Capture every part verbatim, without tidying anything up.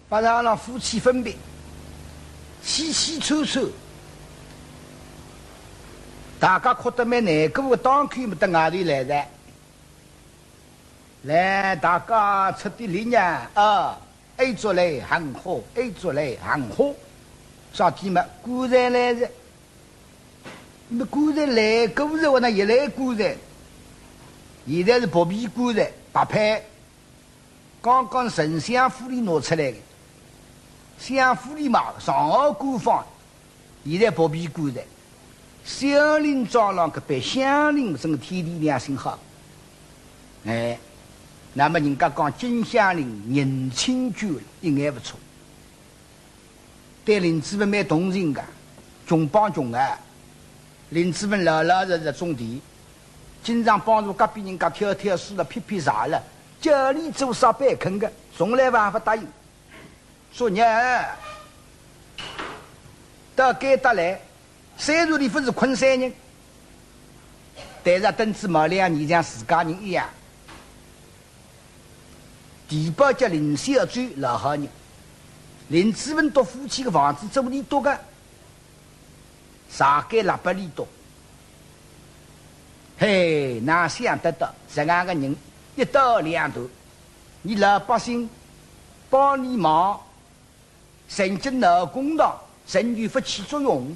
法场浪夫妻分别，凄凄楚楚，大家哭得蛮难过个，当口么得外头来哉。来，大家出点力呀，啊，哎，做来喊好，哎，做来喊好，啥体么？棺材来哉。那棺材来过哉，我那也来棺材，现在是薄皮棺材，白坯。 刚刚从相府里拿出来个，相府里买个，上好官方，现在薄皮棺材。小林庄浪搿班乡邻真个天地良心好。哎，那么人家讲金乡邻人亲眷一眼勿错。 对林子文蛮同情个，穷帮穷啊。林子文老老实实种地，经常帮助隔壁人家挑挑水了、劈劈柴了，叫俚做啥板肯个，从来勿勿答应。作孽，到该搭来，虽然俚勿是昆山人，但是登仔毛两年像自家人一样。 地保叫林小周，老好人。林子文笃夫妻个房子租俚笃个，啥个拉拨俚笃。嘿，哪想得到，实梗个人一刀两断，伲老百姓帮俚忙， 曾经闹公堂，仍旧勿起作用。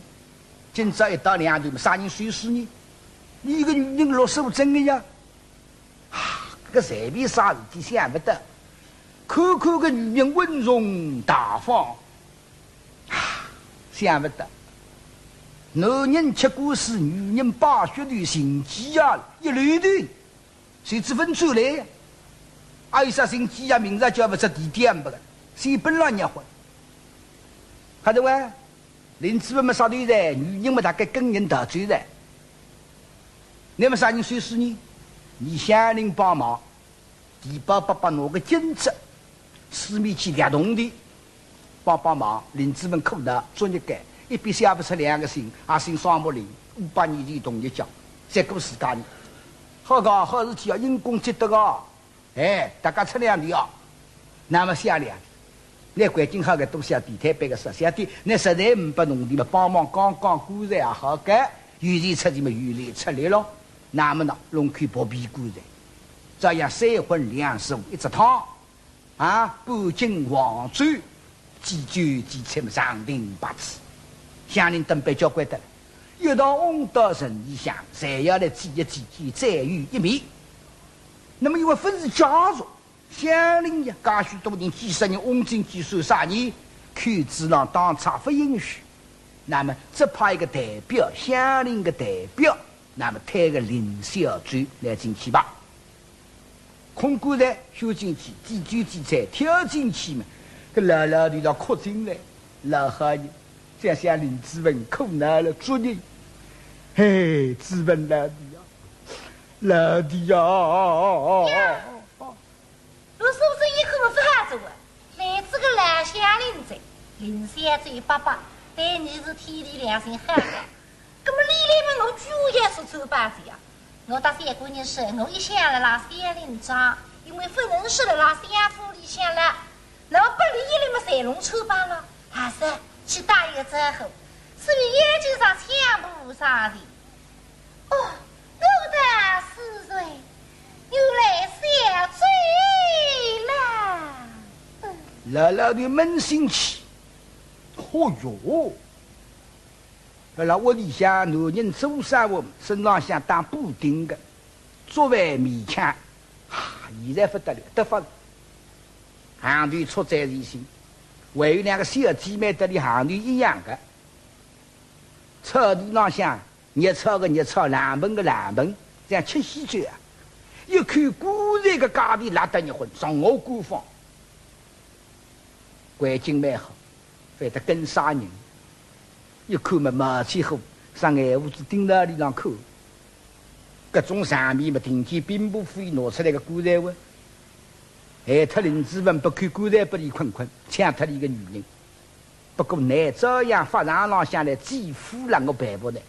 今朝一刀两断，啥人收尸呢？俚个女人落手真个呀！啊，搿随便啥事体想勿到。看看搿女人稳重大方，啊，想勿到。男人吃官司，女人败血头，寻机啊，一溜头。 谁知分出来呀？阿有啥寻机啊？明朝叫勿出地点勿个，先本浪热火。还得喂，林子文么杀头哉，女人么大概跟人逃走哉。那么啥人收尸呢？伲乡邻帮忙，地保伯伯拿个金子，四面去两铜钿， 帮帮忙，林子文苦恼，作孽个，一笔写勿出两个姓，也姓双木林，五百年前同一家，结果自家人。好个，好事体啊，因公积德个，哎，大家出两钿啊，那么写两钿。那环境好个，多写点，推扳个少写点，那实在呒拨铜钿么，帮忙扛扛棺材也好个，有钱出钱么有力出力咯。那么呢，弄口薄皮棺材，照样三荤两素一只汤， 啊，半斤黄酒，祭酒祭出么上等八次。乡邻等辈交关得了，一道翁到城里向，侪要来祭一祭，再有一面。那么因为勿是家属，乡邻呀，介许多人，几十人翁进去算啥呢？口子浪当差勿允许。那么只派一个代表，乡邻个代表，那么推个林小周来进去吧。 空棺材收进去，祭酒祭出，跳进去嘛，搿老老头倒哭进来，老好人，想想林子文苦恼了，作孽。嘿，子文老弟呀，老弟呀！呀，我是不是一口勿发作啊？ 来仔个老乡邻哉，林小周伯伯，对伲是天地良心好个。葛么俚来么我居然也是穿帮子呀。我搭三个人说，我一向辣辣小林庄，因为勿能说辣辣相府里向了。那么拨俚一来么侪弄穿帮了，还是去打一个招呼，所以眼睛上抢步上前。 哦，我的师尊，原来小周啦。嗯。老老头扪心气，哦哟，辣辣屋里向男人做生活，身浪向打补丁个，作为勉强，啊，现在勿得了，得法了。行头出在前行，还有两个小姐妹搭俚行头一样个， 草地浪向，热炒个热炒，冷盆个冷盆，像吃喜酒啊。一口棺材个价钿拉得热昏，上下官方。环境蛮好，反得跟啥人？一看么毛起火，啥眼珠子盯牢里浪看。搿种场面么，定见兵部府里拿出来个棺材哇，害脱林子文，拨口棺材拨俚困困，抢脱俚个女人。 不过呢，照样法场浪向来祭夫了，我办勿来。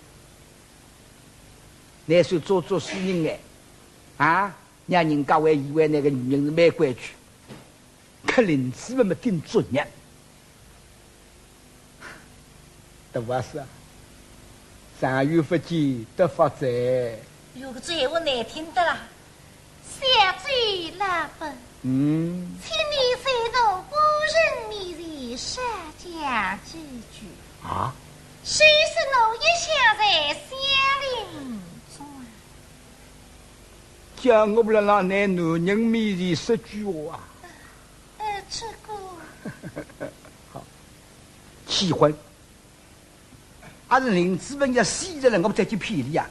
乃算做做书人哎，啊，让人家还以为那个女人是蛮规矩。搿林子文么顶作孽。大阿嫂，长远勿见得发哉。哟，搿闲话难听得啦。小周老伯，嗯。请你在我夫人面前少讲几句。啊？虽是我一向在乡邻中啊。叫我辣辣㑚男人面前说句话啊？呃，这个。好，气昏。阿是林子文要死了，我再去骗伊啊？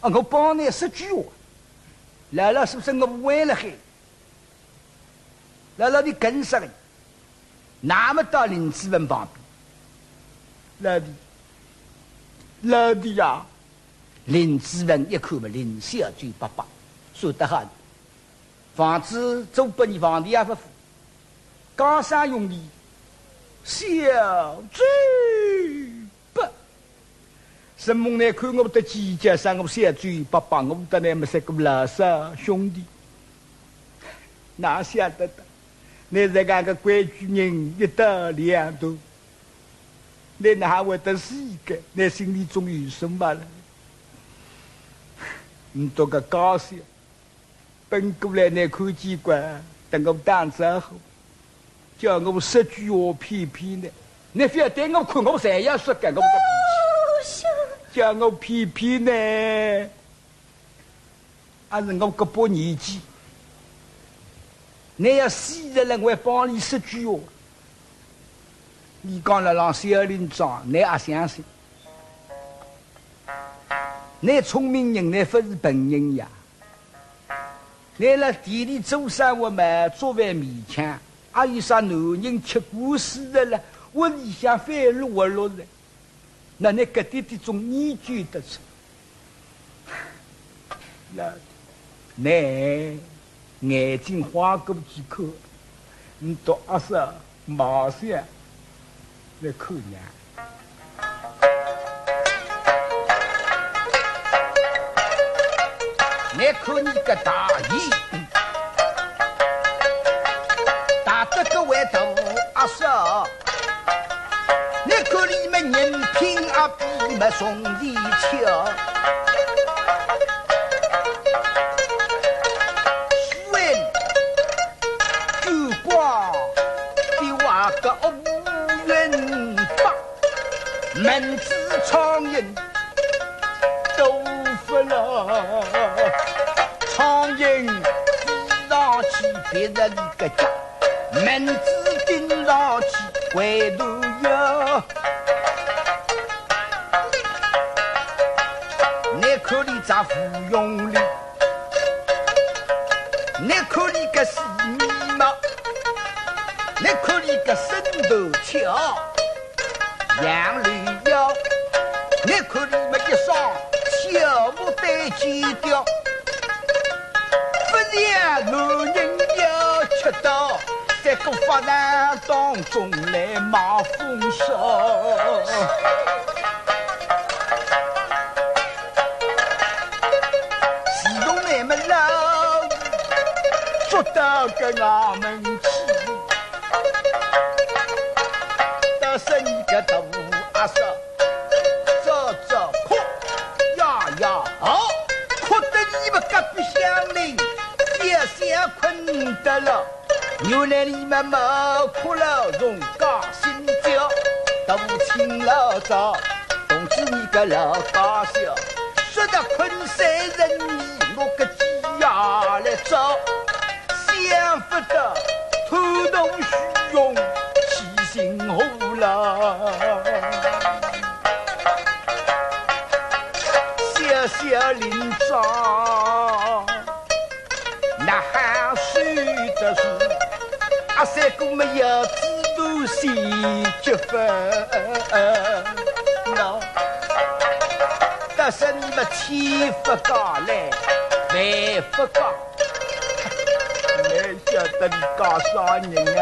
啊，我帮㑚说句话，老老实实我勿会了嘿。老老的跟上来，那么到林子文旁边，老弟，老弟呀！林子文一看嘛，林小周伯伯，说得好，房子租拨你，房钿也勿付，讲啥用的？小周伯，承蒙㑚看我的计较，啥我小周伯伯，我搭㑚么是个老少兄弟。哪晓得的，㑚这个个规矩人一刀两断，㑚哪会得死个？㑚心里总有数么了。你做个搞笑，奔过来㑚看见过，搭我打招呼，叫我说句话骗骗㑚，㑚覅对我看，我才要说个，我个脾气。哦，是。叫我骗骗㑚。 阿是我搿把年纪，㑚要死了，我还帮伊说句话。伊讲了让小林庄，㑚也相信。㑚聪明人，㑚勿是笨人呀。㑚辣地里做生活嘛，做饭勉强，阿有啥男人吃官司的了，屋里向翻落落的。 那你搿点点总研究得出？呀，你眼睛花过几颗，你到阿嫂马上来看呀。你看你个大爷，大得个位大阿嫂。 你看里面人品啊，比么兄弟强。夫人，九光的话个乌云八，蚊子苍蝇都不了。苍蝇飞上去别人的家，蚊子叮上去回头呀。 你看你咋不用力？你看你个死眉毛，你看你个身头翘，杨柳腰，你看你么一双小牡丹尖雕，不像男人要吃到。 在个发展当中来冒风骚。自从你们老捉到个衙门去，到生意个大阿嫂，早早哭呀呀吼，哭得你们隔壁乡邻也想困得了。 原来你们没哭了，容家心焦，都请老早，同志你个老家小，说得困三人里，我个鸡呀来找，想不到偷东虚荣，起心火了。小小林庄。 那还是的是，阿三哥没有制度是结婚了，但是你们千不讲嘞，万不讲，你晓得你讲啥人啊？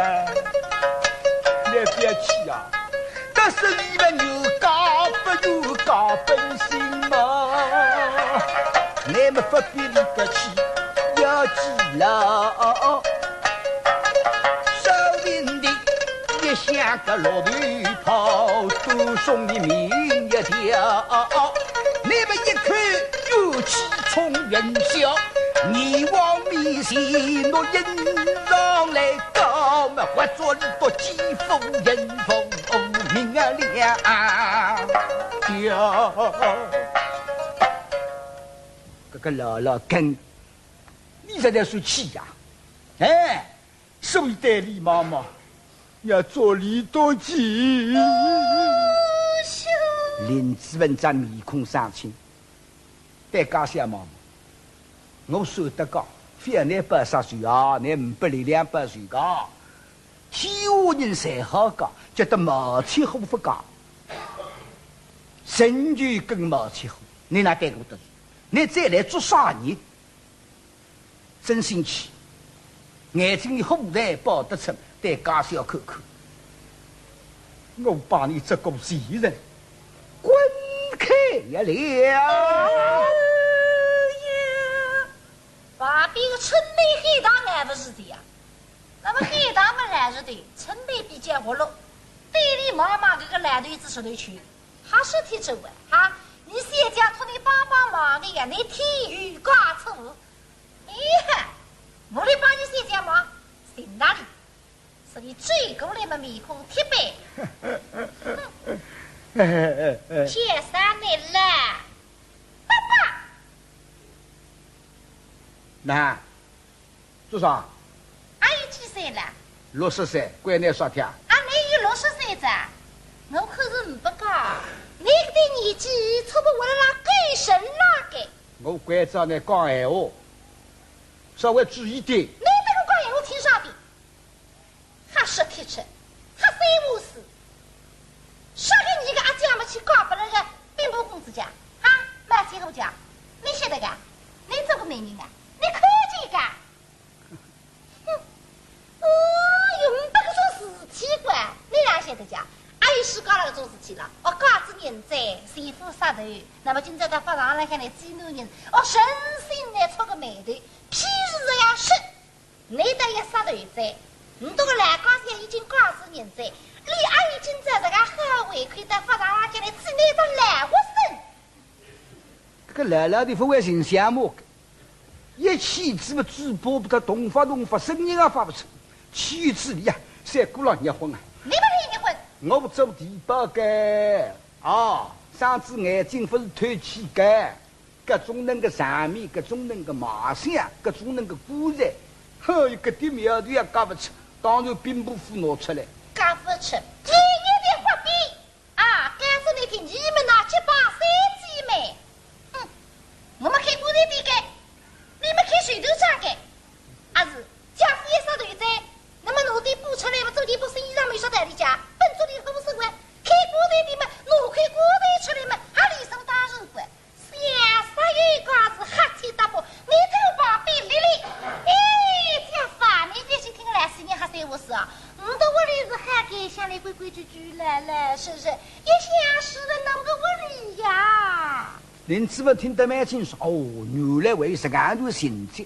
你别气啊！ 但是你们有家不有家本性嘛，你们不必理得起要记牢。说像个老头跑，都送你命一条。你们一口怨气冲云霄，你往面前我迎上来，高么活捉你到几副人奉命啊了呀。搿个老老根，你实在是气呀！哎， 所以对李妈妈要做李多吉。林子文只面孔生青，对家小妈妈，我说得讲，覅拿报啥仇啊，拿五百两两报仇个。天下人侪好讲，叫得毛七虎勿讲，神就跟毛七虎，你哪对我得？你再来做啥人？ 真生气，眼睛里火才爆得出，对家小看看。我把你这个贱人，滚开呀了！哎呀，旁边个春梅喊打还勿是的呀？那么喊打么还是的，春梅比较活络，对李妈妈搿个老头子实头去。 哈，是天真啊，哈，你小姐托你帮帮忙的呀，你添油加醋。哎呀，我来帮你小姐忙，行哪里？是你追过来么面孔铁板。哼，天生的啦，爸爸。那， 做啥？阿有几岁了？六十岁，关你啥体啊？阿，你有六十岁哉？我可是呒不讲，你搿点年纪差不多活了啦够神那个。我关照你讲闲话，稍微注意点。你对我讲闲话听啥的？哈，是天真，哈，三五四。啥个你个阿姐么去嫁拨了个兵部公子家？哈，买几户家？你晓得个？你做个媒人啊？你看见个？ 哼，哦哟，呒不搿种事体个，你哪晓得讲？阿有世界浪搿种事体啦，哦，假使人哉，前夫杀头，那么今朝到法场浪向来见男人，哦，诚心来触个霉头，譬如这样说，你倒要杀头哉，你这个老家小已经假使人哉，你阿有今朝这个好胃口到法场浪向来见你这老畜生。 搿个老老的勿会寻相骂个，一气之么嘴巴不得动发动发，声音也发勿出，气死你呀！三姑娘，你要昏啊！你勿是你昏？我做地保个啊，双只眼睛勿是透气个，搿种能个场面，搿种能个卖相，搿种能个棺材，哼，一个点苗头也轧勿出，当然兵部府拿出来。轧勿出，今日的发兵。 啊，告诉你听，你们那结拜三姐妹，哼，我们开棺材店个，你们开绸头厂个，阿是，姐夫也杀头哉，那么拿点布出来嘛，做件布新衣裳嘛，有啥道理讲？本族里好勿是个，开棺材店嘛，拿块棺材出来嘛，还理所当然个。 小煞有介是瞎七搭八，你头旁边立立。哎，姐夫啊，你覅去听个老死人瞎三胡四啊，我的屋里是好个，向来规规矩矩，老老实实，一向住了侬个屋里呀。林子文听得蛮清爽，哦，原来还有实梗段情节。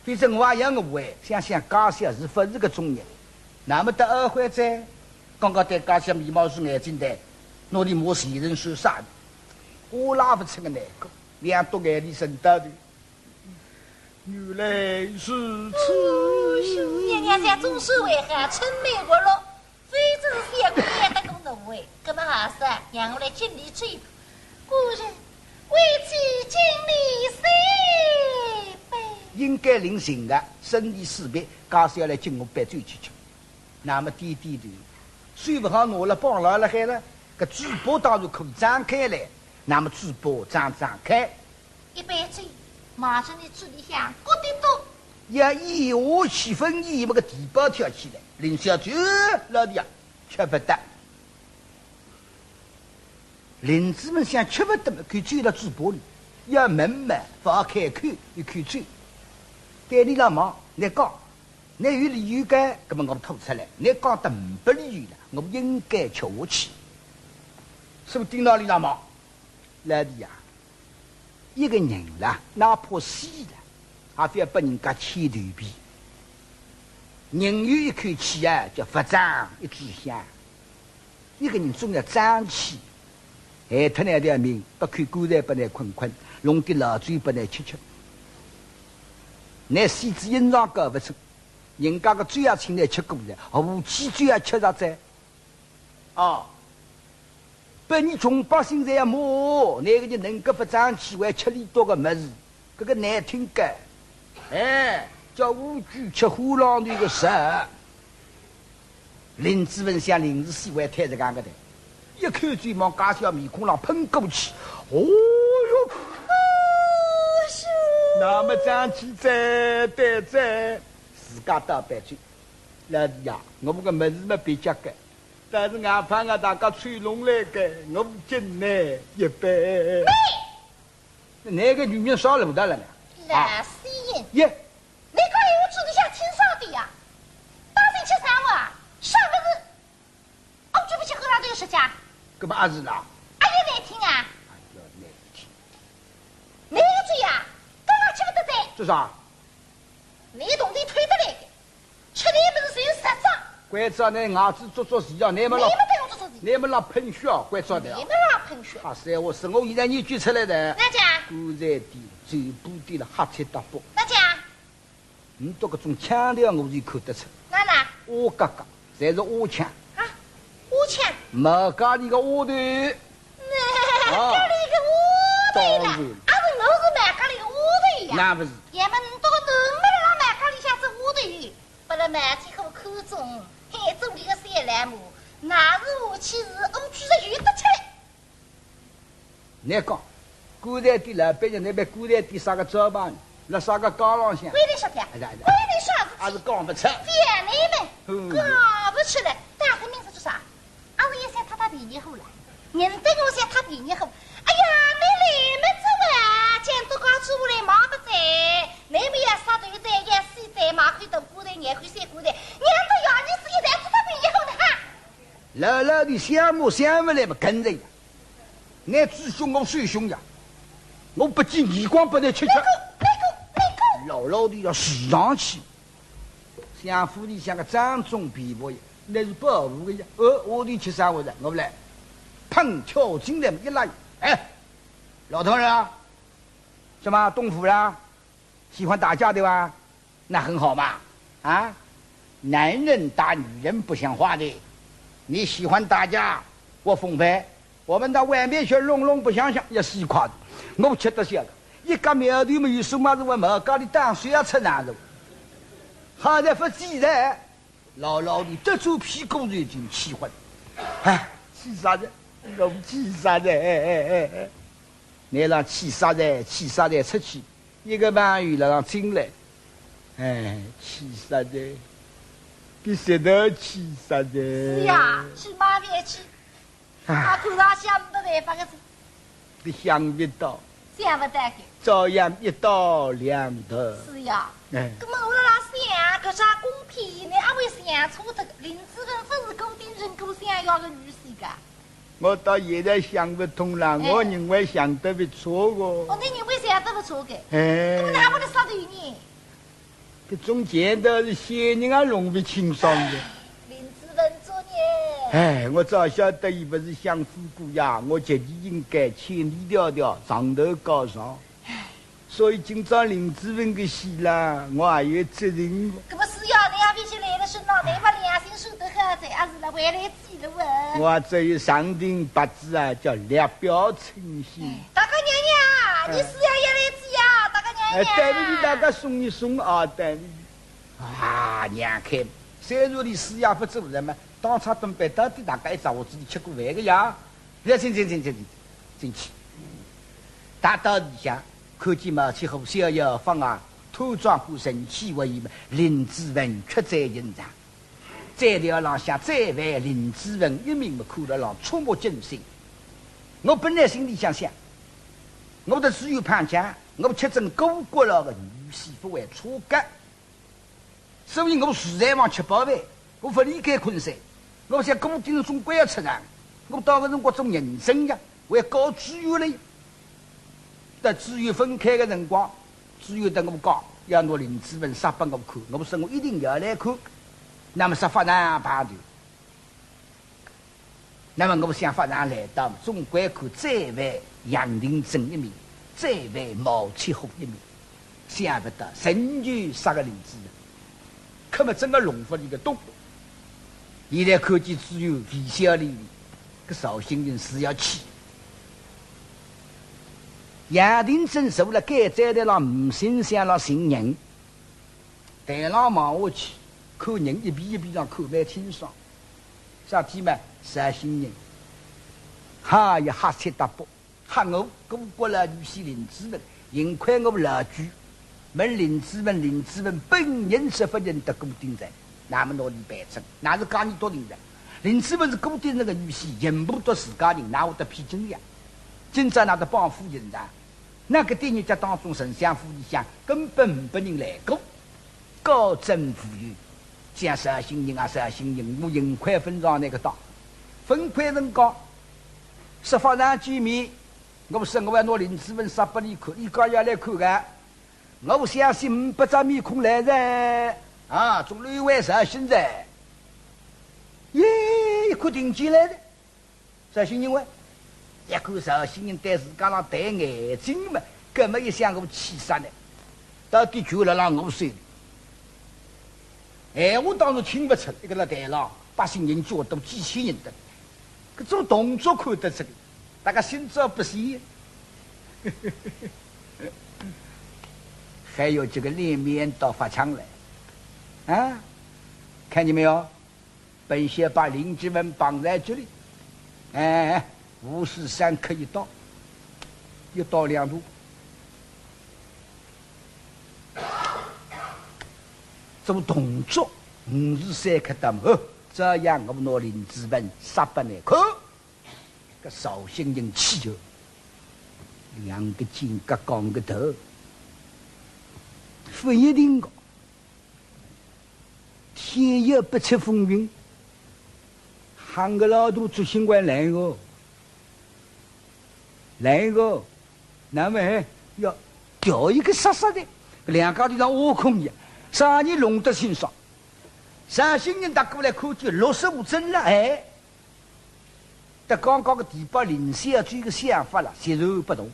反正我也要误会，想想家小是勿是搿种人。那么到二回哉，刚刚对家小眉毛竖眼睛的，拿伊骂前人算啥的？我拉勿出个难过，两朵眼泪顺到头。原来如此。哦哟，娘娘家总算还好，春梅活络。 非正是小姑娘得功名哎，搿么还是让我来敬你酒杯。官人，为妻敬你三杯。应该领情个，生理四杯，家小来敬我杯酒去吃。那么点点头，虽勿好我了，帮牢了海了，搿嘴巴当然可以张开来，那么嘴巴张张开。 一杯酒，马上你嘴里向咕滴嘟。要一下去分一么个地保跳起来，林小姐，老弟啊，吃勿得。林子文想吃勿得么，口酒辣嘴巴里，要问么，勿好开口，一口酒。对俚老望，倷讲，倷有理由个，搿么我吐出来，倷讲得呒不理由了，我应该吃下去。是勿是顶牢俚老望？老弟呀， 一个人啦，哪怕死了，也覅拨人家牵头皮。人有一口气啊，叫勿争一炷香。一个人总要争气，害脱㑚条命，拨口棺材拨㑚困困，弄点老酒拨㑚吃吃。㑚死仔阴阳搞勿清，人家个酒也请㑚吃过了，何其酒也吃着哉。 哦，拨伲穷百姓侪要骂，㑚个人能够勿争气，还吃俚笃个物事，搿个难听个。哎，叫乌龟吃虎狼头个食。林子文想林子喜欢推着讲个的，一口酒往介小面孔浪喷过去，哦哟！那么争气哉，对哉，自家倒杯酒。 老弟呀，我搿个物事么别家个，但是俺怕俺大家吹弄来个，我敬㑚一杯。㑚个女人少了勿得了呢？啊，老死人，耶，㑚讲闲话嘴里向清爽点呀，当心吃生活啊，啥物事？哦，嘴巴吃口上头有舌家。搿么阿是啦？哎呀，难听啊！哎呀，难听。㑚个嘴呀，根本吃勿得的。做啥？㑚铜钿偷得来个，吃的物事侪有十张。关照㑚牙齿做做事啊，㑚么老，㑚么对我做做事。㑚么老喷血啊，关照㑚啊。㑚么老喷血。啊，是，我是我现在研究出来的。哪讲？棺材店、酒吧店了，瞎七搭八。哪讲？ 㑚笃搿种腔调我就看得出。哪能？阿哥哥，侪是阿腔。啊，阿腔？毛家里个丫头。毛家里个丫头啦，当然。啊，是我是毛家里个丫头呀。那不是。要么㑚笃个囡儿辣毛家里向做丫头，拨了毛七虎看中，嘿，做俚个小老母，那是下去是乌鸡是有得吃。 倷讲，棺材店老板娘，倷拿棺材店啥个招牌呢？辣啥个街浪向？关倷啥体啊？哎，哎，哎。关倷啥事体？还是讲勿出。覅倷问，嗯。讲勿出来，打个名字做啥？阿是也想讨讨便宜货啦？人等我想讨便宜货。哎呀，倷来么做啊，讲到讲出来忙勿哉，倷么要杀头哉，要死哉，买口大棺材，廿口小棺材，让到爷伲死一代讨讨便宜货呢哈。 老老的想么想勿来么跟着呀。倷嘴凶我手凶呀，我不计耳光拨倷吃吃。倷讲，倷讲，倷讲。老老的要死上去，想府里向个掌中皮包呀，那是保护的呀。呃，我的吃啥我的，我不来。砰，跳进来么一拉，哎，老头儿啊，什么东府啦？ 喜欢打架对吧？那很好嘛，啊，男人打女人不像话的，你喜欢打架，我奉陪，我们到外面去弄弄不想想，也是一块的。我吃得消了，一家苗头么有数么子，我毛家里打水也出难了，好在不记得。 老老的得罪屁股就已经气昏。哎，气煞哉，我气煞哉，哎，哎，哎，哎。倷让气煞哉，气煞哉出去，一个朋友辣浪进来，哎，气煞哉，比石头气煞哉。是呀，是嘛，别气。 啊，看上去也没办法个哉。你想勿到，想勿到个。照样一刀两断。是呀。哎。搿么我辣辣想，搿啥公平呢？阿会想错脱个，林子文勿是顾鼎臣顾湘瑶个女婿个？我到现在想勿通啦，哎。我认为想得勿错个。哦，倷认为想得勿错个。哎。搿么哪会得杀头呢？ 搿种钱倒是仙人也弄勿清爽的。林子文作孽。哎，我早晓得伊勿是享福姑爷，我绝对应该千里迢迢上头告状。所以今朝林子文个死啦，我也有责任。搿么是呀，倷也勿是来了身浪，倷把良心说得好哉，还是来回来 记得我。我这一上顶八字啊，叫略表称心。大家娘娘，哎。你是要要来记呀，大家娘娘。哎，对不起，大家松一松啊，对不起。啊，娘看，虽然你死也不做人嘛，当差准备到底大家一家屋子里吃过饭个呀。来，请，请，请，请，请，进去。踏到里向，看见毛七虎、小妖、方二，端庄过神气威仪嘛，林子文却在现场。 在楼浪向再会林子文一面么看得浪触目惊心。我本来心里想想，我的只有潘家，我吃准顾阁老个女婿勿会错个。所以我实在往吃饱饭，我勿离开昆山，我想顾鼎臣总归要出场，我到搿辰光做人证呀，我要告知县了。到知县分开个辰光，知县搭我讲，要拿林子文杀拨我看，我说我一定要来看。那么说法场排队，那么我想法场来到，总归看再会杨廷珍一面，再会毛七虎一面，想不到仍旧杀个林子文，可么真个弄勿一个懂。现在看见只有微笑哩哩，搿绍兴人是要气。杨廷珍坐了该站台浪，无心想了寻人。 台浪望下去，看人一遍一遍上看蛮清爽。啥体嘛？绍兴人。哈，也瞎七搭八，吓我，搿个老女婿林子文，幸亏我老鬼。问林子文，林子文本人是勿认得顾鼎臣，那么拿俚办成，那是假意笃定的。林子文是顾鼎臣个女婿，全部笃自家人，哪会得骗真呀？今朝哪得帮夫人的？ 那个点日脚当中，丞相府里向根本没人来过，高枕无忧。讲绍兴人啊，绍兴人，我幸亏勿上那个当。勿亏辰光，说法场见面，我说我要拿林子文杀拨俚看，俚讲要来看个，我相信五百张面孔来哉，啊，总归有绍兴人。耶，一看定见来哉。 绍兴人喂，一看绍兴人对自家浪对眼睛嘛，搿么一想我气煞呢，到底就辣辣我手里。闲话当然听勿出，一个辣台浪，百姓人叫得几千人的，搿种动作看得出个，大家心照不宣。还有这个脸面倒发抢来，啊，看见没有？ 本县把林子文绑在这里，哎，无事三刻一刀，一刀两断。做动作，无事三刻到，哦，照样我拿林子文杀拨你看。搿绍兴人气哦，两个肩胛，两个头，勿一定个。 天有不测风云，喊个老大做新官来个，来个，那么要调一个杀杀的，两家头像挖空一样，啥人弄得清爽？绍兴人踏过来看见陆素贞了，哎， 搭刚刚个地保林小姐个想法了，截然不同。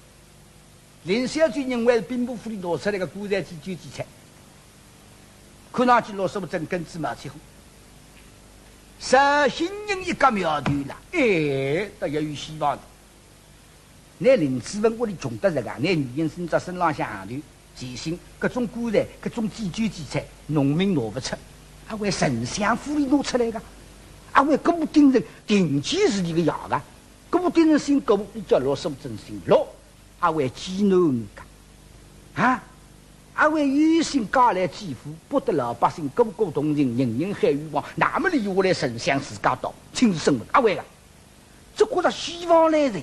林小姐认为是兵部府里拿出来个棺材祭酒祭菜，看上去陆素贞跟仔毛七虎。绍兴人一个苗头了，哎，倒也有希望的。拿林子文屋里穷得着个，拿女人身只身浪向行头， 全新，搿种棺材，搿种祭酒祭菜，农民拿勿出，阿会丞相府里拿出来个，阿会顾鼎臣定见是俚个爷个，顾鼎臣姓顾，俚叫陆素贞姓陆，阿会寄囡个，啊，阿会有心嫁来济府，博得老百姓个个同情，人人喊冤枉，那么俚下来丞相自家当，亲自审问，阿会个，只觉着希望来哉。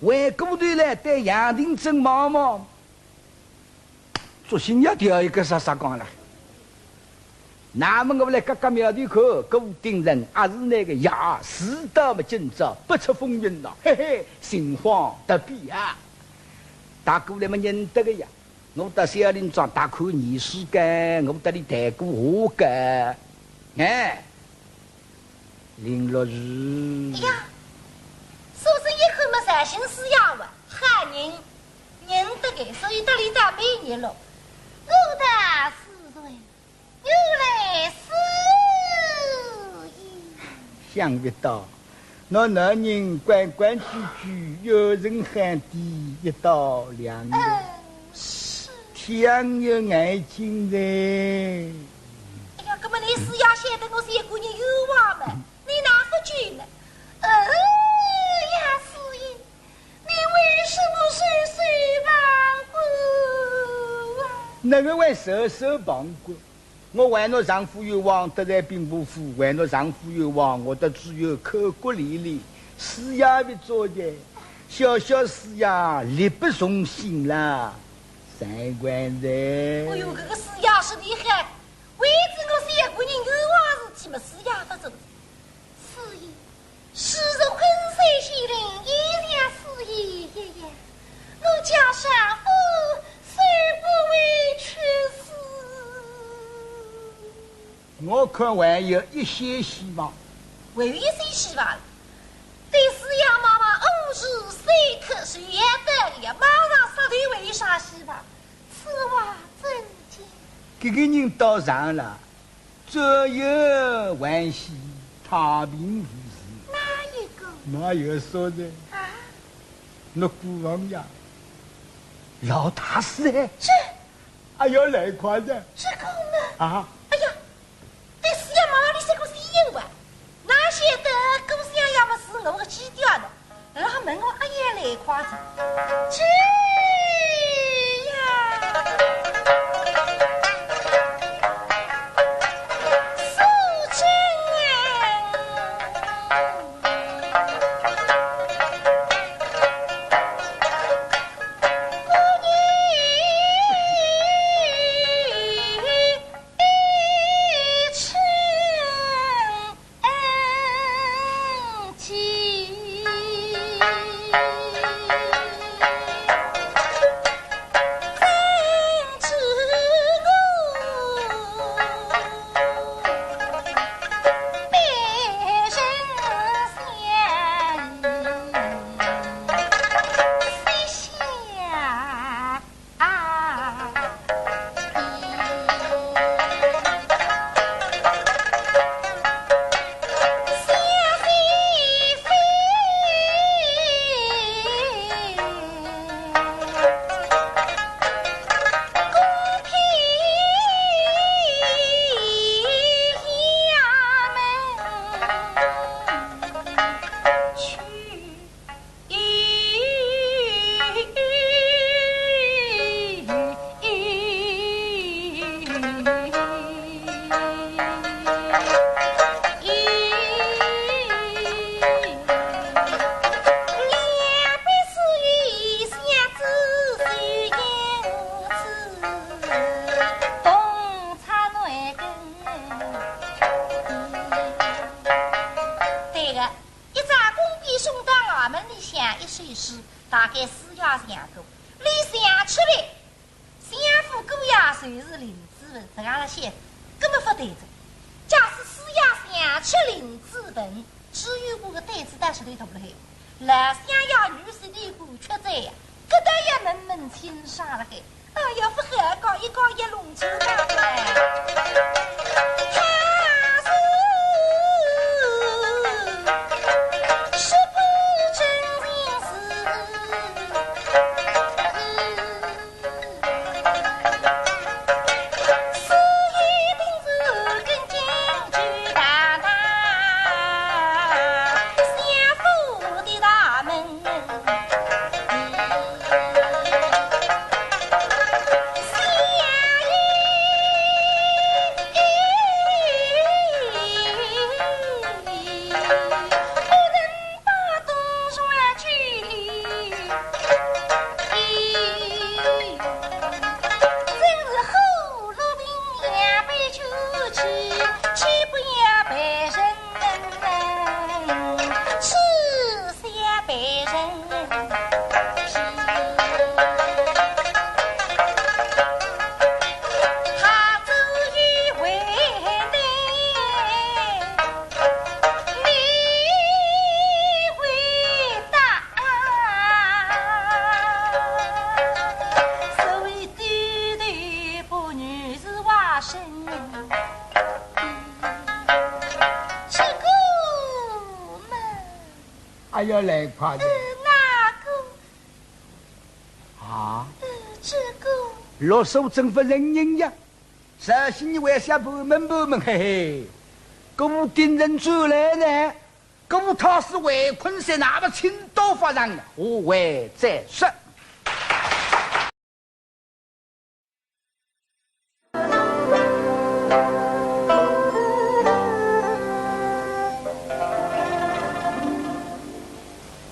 回过头来对杨廷珍望望，作兴要调一个杀杀光了。那么我来轧轧苗头看，顾鼎臣阿是那个爷，是到么今朝不测风云了，嘿嘿，心慌得比啊。踏过来么认得个呀， 我到小林庄踏过泥水个，我搭俚谈过话个。哎，林陆氏。哎呀，书生一看么绍兴师爷哇，好人，认得个，所以搭俚打蛮热络。我道师尊，有劳师爷。想不到 倷男人规规矩矩，有人喊的一刀两断，嗯，是。天有眼睛哉。哎呀，搿么倷师爷晓得我是一个人冤枉么，倷哪勿救呢？哎呀，师爷，你为什么袖手旁观啊？哪个会袖手旁观？ 我为倷丈夫冤枉，得罪兵部府，为倷丈夫冤枉，我倒只有口骨连连，师爷勿做的，小小师爷力不从心啦，三观哉。哎哟，搿个师爷是厉害，为仔我是一个人冤枉事体么，师爷勿做的。 师爷，昔日昆山县令也像师爷一样，我家丈夫虽不为出师。看还有一些希望。还有一些希望？对师爷妈妈五十三刻是要得的呀，马上杀头还有啥希望？此话怎讲？搿个人到场了，左右欢喜，太平无事。哪一个？哪有说的？啊？那孤王呀，老大是哎。这……哎呀，来快点。这个呢？啊？哎呀， 对师爷妈妈，你是个死人吧？哪晓得姑娘要么是我个基调呢？然后问我阿爷来夸张。这呀，素贞。对个， 一只弓匕送到衙门里向一首诗，大概师爷想过，俚想出来，相府姑爷就是林子文，实梗浪写，根本勿对哉。假使师爷想出林子文，朱由檢个胆子倒是忒大了嘿。老相爷女婿的官缺哉呀，搿倒要问问清爽了嘿。 哎呀，勿好讲，一讲一弄出来了。他是，是不真情是，是一定是跟进去大大相府的大门。 哎呀，来快点。呃，哪个？啊？呃，这个。陆素贞勿承认呀。绍兴人为啥盘问盘问，嘿嘿。顾鼎臣转来呢？顾太师围困在那么青岛法场，下回再说。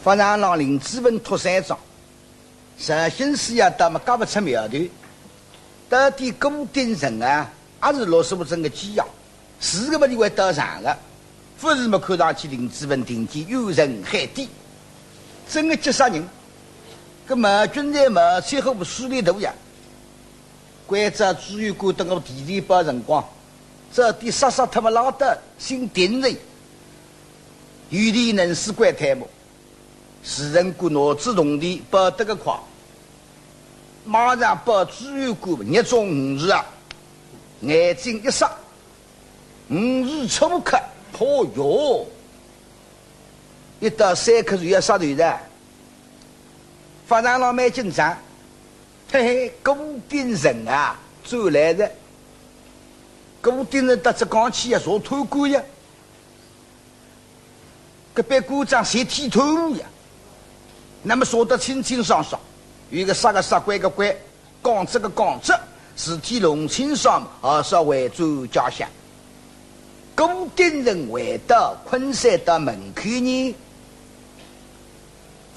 法场浪林子文托三桩，绍兴师爷倒么轧勿出苗头，到底顾鼎臣啊，还是陆素贞个寄养？ 是个么俚会到场个，勿是么看上去林子文定见冤沉海底。真个急煞人，搿毛俊才毛才好势力大呀。关照朱由检等我提前报辰光，这点杀杀脱么拉倒，姓丁人，有点能使鬼推磨，是人个脑子动地跑得个快，马上跑仔过，日中午时啊，眼睛一眨，午时初刻，嚯哟，一到三刻就要杀头哉。法场浪蛮紧张，嘿嘿，顾鼎臣啊，转来哉。顾鼎臣搭只讲起呀，坐探官呀，搿班官长侪剃头呀，那么说得清清爽爽，有个杀个杀，关个关，讲这个讲这，事体弄清爽，还是要回转家乡。顾鼎臣回到昆山的门口呢，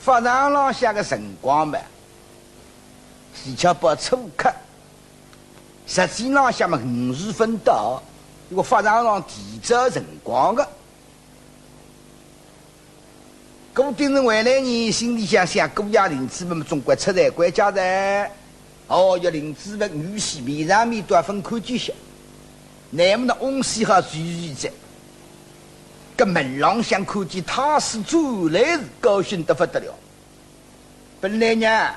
法场浪向个辰光嘛，是恰把初刻，实际浪向嘛，午时勿到，因为法场浪提早辰光个。顾鼎臣回来呢，心里想想，姑爷林子文总归出来回家哉。哦，要林子文女婿面上面都要分看几歇，那么呢，翁婿好聚聚哉。搿门浪向看见太师转来是高兴得不得了。本来呢，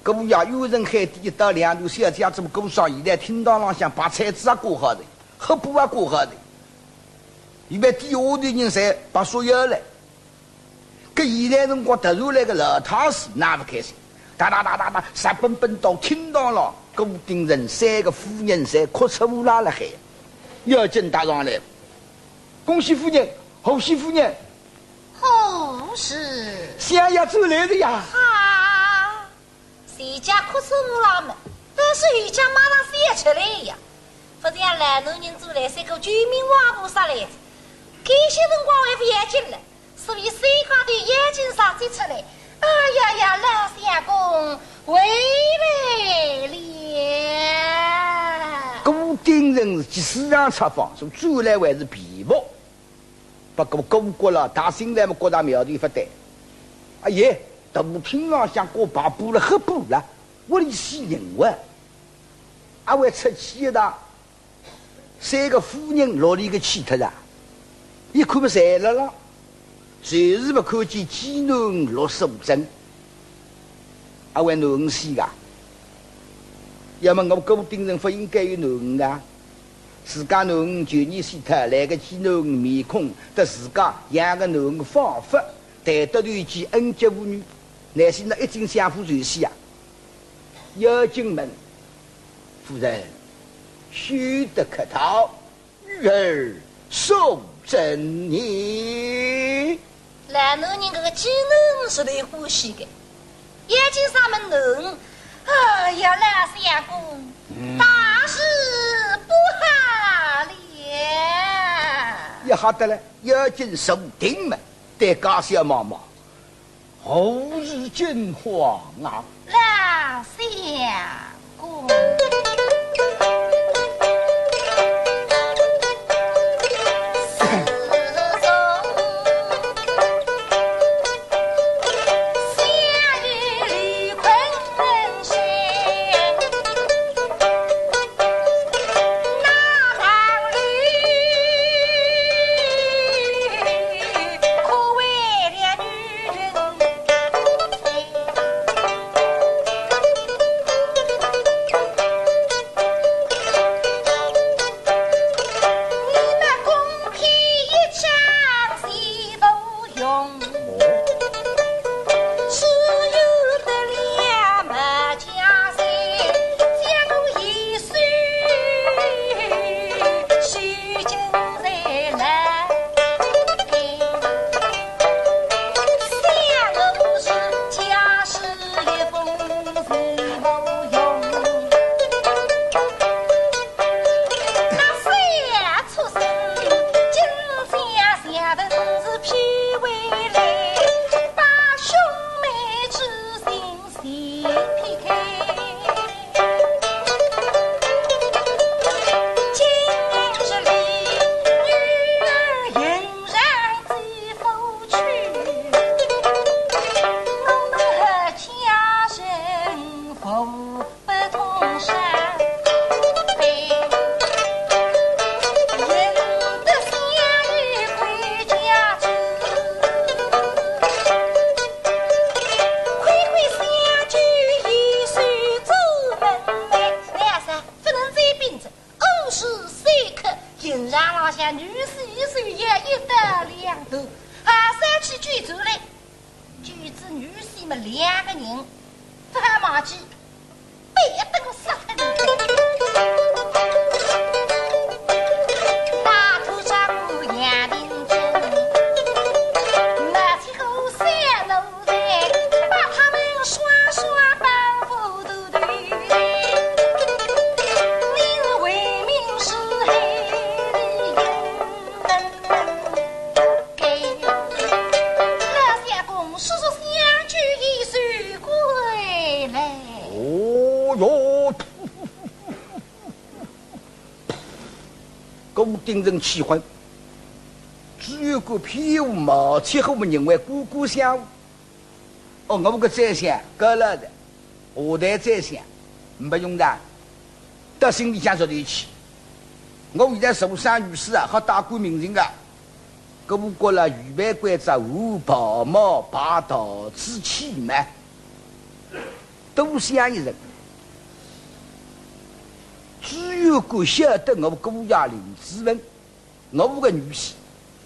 姑爷有人喊第一到两路小姐，怎么顾上现在厅堂浪向摆菜子也挂好的，黑布也挂好的，预备底下头人侪摆束腰了。搿现在辰光突然来个老太师，哪勿开心？哒哒哒哒哒，直奔奔到厅堂浪，顾鼎臣三个夫人侪哭出乌拉了海。要紧踏上来，恭喜夫人，贺喜夫人。贺喜。相爷转来了呀。啊，前脚哭出乌拉么，但是后脚马上笑出来呀。勿像老男人转来，像个救命活菩萨来哉，搿歇辰光还勿要紧了，所以手高头眼睛上接出来。哎呀呀，老相公回来了。顾鼎臣是即时上出房，说转来还是便服。 不过顾阁老踏进来么觉着苗头勿对。哎耶，大厅浪向挂白布了，黑布了，屋里死人哇！阿会出去一趟，三个夫人落里个去脱啊？一看么侪辣浪，就是勿看见寄囡陆素贞。 阿会囡儿死个？要么我顾鼎臣勿应该有囡儿啊？自家囡儿旧年死脱，来个寄囡儿面孔，搭自家养个囡儿仿佛谈得投机，恩结父女，乃是那一径相夫受死啊！要紧问，夫人，休得客套。 女儿素贞呢？老男人搿个寄囡儿是最欢喜个，要紧啥么囡儿？哎呀，老相公，嗯。大事不好了！也吓得了，要紧坐定么，对家小望望。 何事惊慌啊？老相公。两头，还是要去救出来。救出女婿么两个人，勿好忘记，别等我杀脱你。大头丈夫杨廷珍，拿起火线路。 把他们双双绑赴土豆，你是为民除害的人。老相公，速速相救一死归来。哦哟！顾鼎臣气昏，只有个屁股冒起火么认为官官相护。 哦，我个宰相，够了的，下台宰相，没用的，到心里向受头气。我现在受伤于世啊，好大官名人啊，搿我觉了预备关照，换袍帽，拜道之气嘛，多想一层。只有个晓得我个姑爷林子文， 我个女婿，